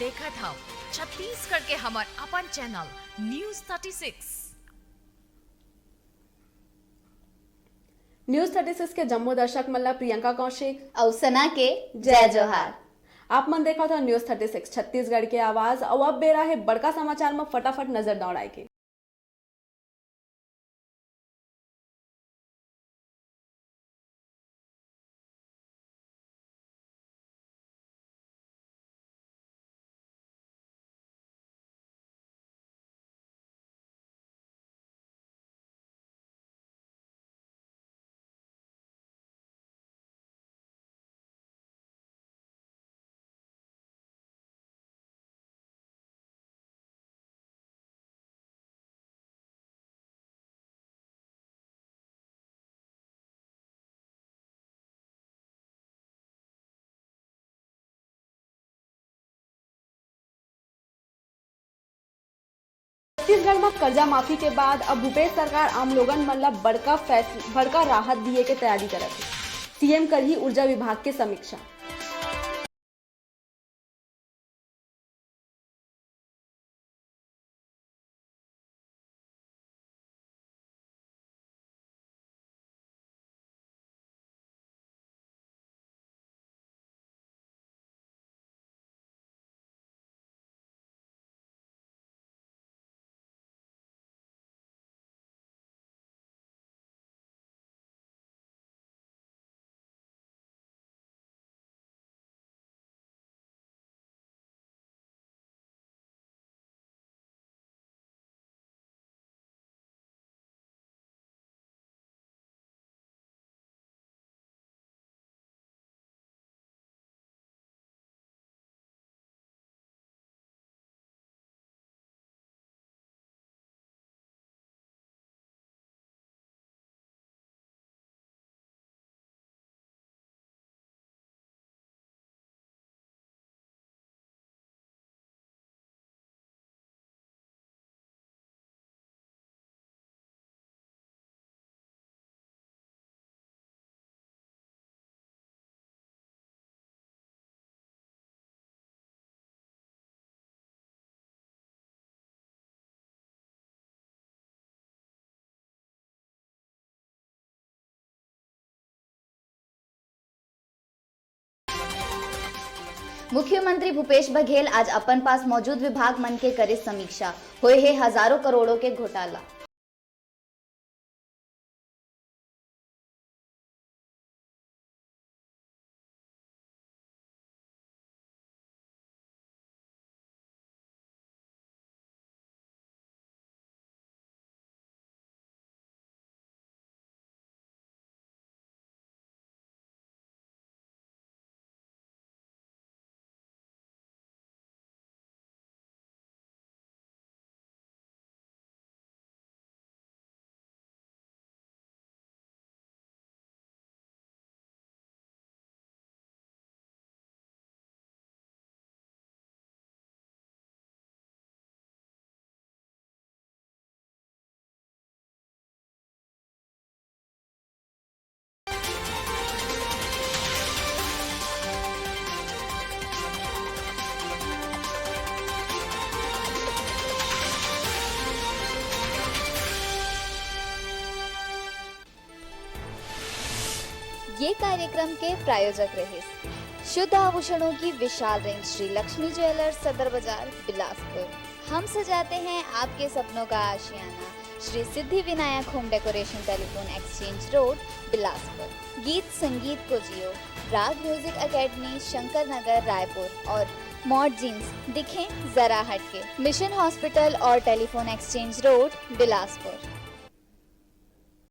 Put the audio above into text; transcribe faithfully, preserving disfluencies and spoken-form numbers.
देखत हव छत्तीसगढ़ के हमर अपन channel news thirty six. News thirty six के जम्मो दर्शक मन ला प्रियंका कौशिक अउ सना के जय जोहार। आप मन देखत हव न्यूज़ थर्टी सिक्स छत्तीसगढ़ के आवाज। अउ अब बेरा हे बड़का समाचार म फटाफट नजर दौड़ाए के। छत्तीसगढ़ म कर्जा माफी के बाद अब भूपेश सरकार आम लोगन मन ल बड़का फैस-, बड़का राहत दिए के तैयारी करत हे। सीएम करही ऊर्जा विभाग के समीक्षा। मुख्यमंत्री भूपेश बघेल आज अपन पास मौजूद विभाग मन के करे समीक्षा, होए हे हजारों करोड़ों के घोटाला। ये कार्यक्रम के प्रायोजक रहिस शुद्ध आभूषणों की विशाल रेंज श्री लक्ष्मी ज्वेलर्स, सदर बाजार, बिलासपुर। हम सजाते हैं आपके सपनों का आशियाना, Shri Siddhi Vinayak home decoration, telephone exchange road, Bilaspur. गीत संगीत को जियो, राग म्यूजिक एकेडमी, शंकर नगर, रायपुर और मॉड जींस, दिखें जरा हटके, मिशन हॉस्पिटल और टेलीफोन एक्सचेंज रोड, बिलासपुर।